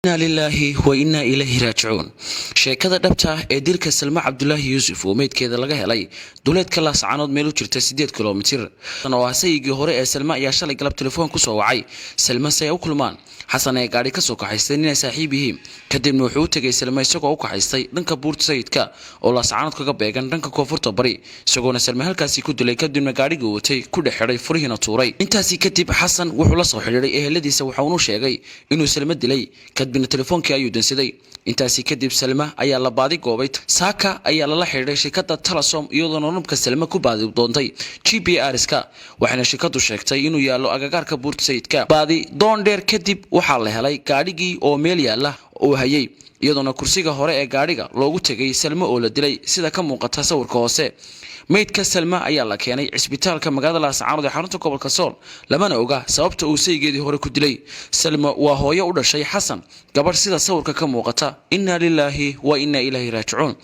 Inna lilaahi wa innaa ilayhi raajicuun. Sheekada dhabta ah ee dilka Salma Cabdulaahi Yuusuf oo meydkeeda laga helay duleedka Laascaanood meel u jirta 8 kilomitir, oo ah sayigii hore ee Salma, ayaa shalay galab telefoon kusoo wacay Salma si ay u kulmaan. Xasan ee gaadhi kasoo kaxaystay inay saaxiib yihiin, kadibna wuxuu u tegay Salma isagoo u kaxaystay dhanka Buurta Sayidka oo Laascaanood kaga beegan dhanka koonfurta bari, isagoona Salma halkaasi ku dilay, kadibna gaadhigii watay ku dhex xidhay, furihiina tuuray. Intaasi kadib Xasan wuxuu la soo xidhiidhay eheladiisa, waxaunu sheegay inuu Salma dilay, kadibna telefoonkii ayuu dansaday. Intaasi kadib Salma ayaa la baadi goobay. Saaka ayaa lala xidhiidhay shirkadda Telesom, iyadoona nubka Salma ku baadi doontay GPRS-ka, waxayna shirkadu sheegtay inuu yaallo agagaarka Buurta Sayidka. Baadi doon dheer kadib waxaa la helay gaadhigii oo meel yaalla uu hayay, iyadoona kursiga hore ee gaadhiga loogu tegay Salmo oo la dilay, sida ka muuqata sawirka hoose. Meydka Salma ayaa la keenay cisbitaalka magaalada Laascaanood ee xarunta gobolka Sool, lamana oga sababta uu saygeedii hore ku dilay. Salma waa hooyo u dhashay Xasan gabadh, sida sawirka ka muuqata. Innaa lilaahi wa innaa ilaahi raajicuun.